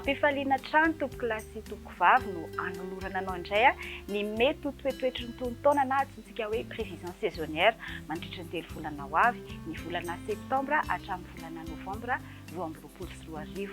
Am-pifaliana hatrany tompokolahy sy tompokovavy no anolorana anao indray ny mety ho toetoetry ny tonon-taona na antsointsika hoe prévision saisonnière mandritry ny telo volana ho avy, ny volana septambra hatramin'ny volana novambra 2022.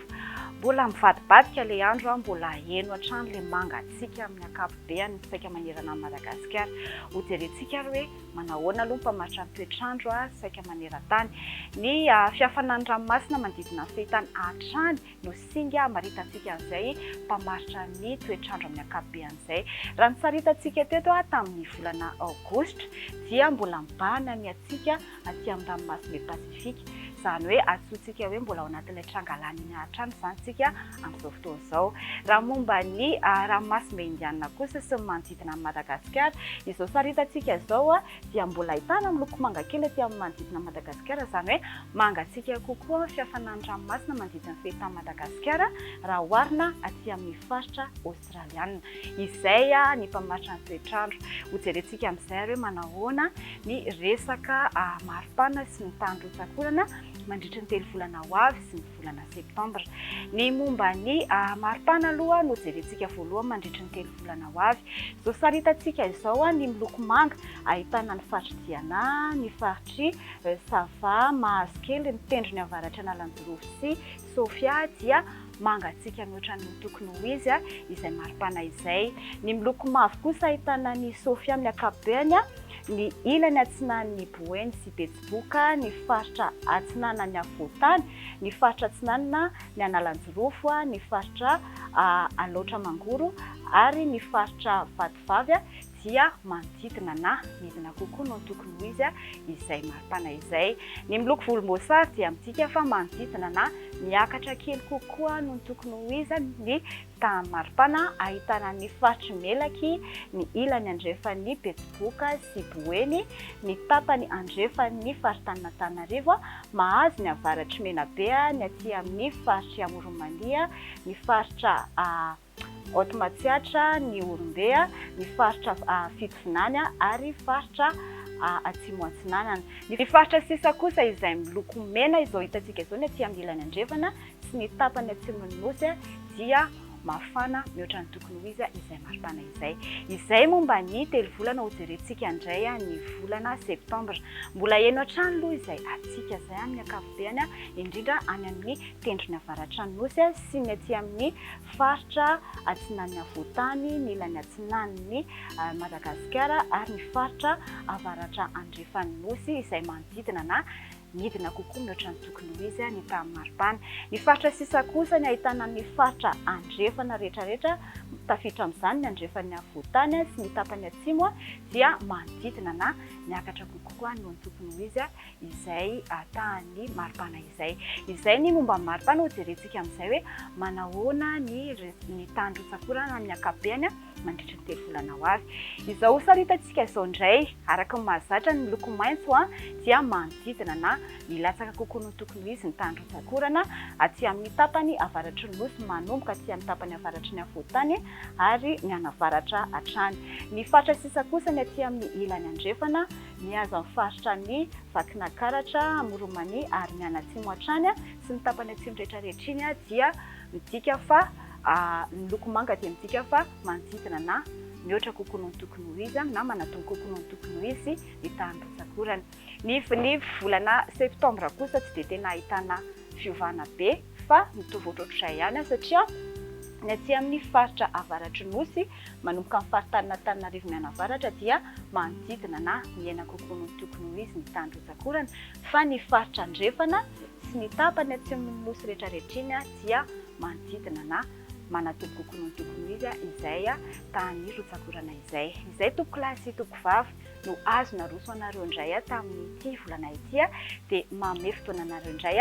Mbola mivadibadika ilay andro, mbola heno hatrany ilay mangatsiaka amin'ny ankapobeany saika manerana an'i Madagasikara. Hojerentsika ary hoe manahoana aloha ny mpamaritra ny toetr'andro saika maneran-tany. Ny fihafanan'ny ranomasina manodidina ny fehintany hatrany no singa hamaritantsika an'izay mpamaritra ny toetr'andro amin'ny ankapobeany izay. Raha ny sary hitantsika teto tamin'ny volana aogositra dia mbola mibahana ny hatsiaka aty amin'ny ranomasimbe Pasifika. Izany hoe antsointsika hoe mbola ao anatin'ilay tranga La Nina hatrany izany isika amin'izao fotoana izao. Raha momba ny ranomasimbe Indianina kosa sy ny manodidina an'i Madagasikara, izao sary hitantsika izao dia mbola ahitana miloko manga kely aty amin'ny manodidina an'i Madagasikara, izany hoe mangatsiaka kokoa ny fihafanan'ny ranomasina manodidina ny fehitan'i Madagasikara raha oharina aty amin'ny faritra Aostraliana. Izay ny mpamaritra ny toetr'andro. Hojerentsika amin'izay ary hoe manahoana ny resaka maripana sy ny tany rotsak'orana mandritry ny telo volana ho avy sy ny volana septambra. Ny momba ny maripana aloha no jerentsika voalohany mandritry ny telo volana ho avy. Izao sary hitantsika izao ny miloko manga ahitana ny faritr'i Diana, ny faritr'i Sava, Mahazokely, ny tendrony avaratry Analanjirofo sy Sofia dia mangatsiaka mihoatra ny tokony ho izy izay maripana izay. Ny miloko mavo kosa ahitana ny Sofia amin'ny ankapobeny, ny ilany atsinan'ny Boeny sy Betsiboka, ny faritra atsinanan'ny afovoan-tany, ny faritra atsinanana ny Analanjirofo, ny faritra Alaotra Mangoro ary ny faritra Vatovavy dia manodidina na midina kokoa noho ny tokony ho izy izay maripana izay. Ny miloko volomboasary dia midika fa manodidina na miakatra kely kokoa noho ny tokony ho izy ny tahan'ny maripana ahitana ny faritry Melaky, ny ilany andrefan'ny Betsiboka sy Boeny, ny tapany andrefan'ny faritanin'Antananarivo, mahazo ny avaratr'i Menabe, ny aty amin'ny faritr'i Amoron'i Mania, ny faritra Haute Matsiatra, ny Ihorombe, ny faritra Fitovinany ary faritra Atsimo Atsinanana. Ny faritra sisa kosa izay miloko mena izao hitantsika izao ny aty amin'ny ilany andrefana sy ny tapany atsimon'ny Nosy dia mafana mihoatra ny tokony ho izy izay maripana izay. Izay momba ny telo volana hojerentsika indray ny volana septambra. Mbola heno hatrany aloha izay hatsiaka izay amin'ny ankapobeny indrindra any amin'ny tendrony avaratra ny Nosy sy ny aty amin'ny faritra atsinan'ny afovoan-tany, ny ilany atsinan'ny Madagasikara ary ny faritra avaratra andrefan'ny Nosy izay manodidina na midina kokoa mihoatra ny tokony ho izy ny tahan'ny maripana. Ny faritra sisa kosa ny ahitana ny faritra andrefana rehetrarehetra, tafiditra amin'izany ny andrefan'ny afovoan-tany sy ny tapany atsimo dia manodidina na miakatra kokoa noho ny tokony ho izy izay tahan'ny maripana izay. Izay ny momba ny maripana, hojerentsika amin'izay hoe manahoana ny ny tahan'ny rotsak'orana amin'ny ankapobeny mandritry ny telo volana ho avy. Izao saritantsika izao indray, araka ny mahazatra ny miloko maitso dia manodidina na milatsaka kokoa noho ny tokony ho izy ny tahan'ny rotsak'orana aty amin'ny tapany avaratry ny nosy manomboka aty amin'ny tapany avaratry ny afovoan-tany ary mianavaratra hatrany. Ny faritra sisa kosa ny aty amin'ny ilany andrefana Mihazo ny faritra ny Vakinankaratra, Amoron'i ary mianatsimo hatrany sy ny tapany atsimo rehetra rehetra iny dia midika fa ny loko manga dia midika fa manodidina na mihoatra kokoa noho ny tokony ho izy na manadino kokoa noho ny tokony ho izy ny tahan'ny rotsak'orana. Ny ny volana septambra kosa tsy dia tena ahitana fiovana be fa mitovy ohatrohatr'izay ihany satria ny aty amin'ny faritra avaratry Nosy manomboka amin'ny faritanin'Antananarivo mianavaratra dia manodidina na mihena kokoa noho ny tokony ho izy ny tany rotsak'orana fa ny faritra andrefana sy ny tapany atsimon'ny Nosy rehetrarehetra iny dia manodidina na manatombo kokoa noho ny tokony ho izy izay tany rotsak'orana izay. Izay tompokolahy sy tompokovavy no azo naroso anareo indray tamin'ity volana ity dia manome fotoana anareo indray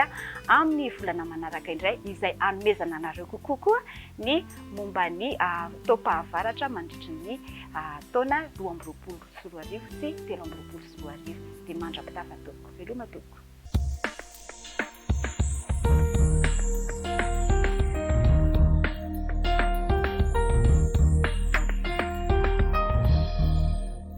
amin'ny volana manaraka indray izay hanomezana anareo kokoa koa ny momba ny taom-pahavaratra mandritry ny taona 2022 sy 2023 dia mandra-pitafa tompoko. Veloma tompoko.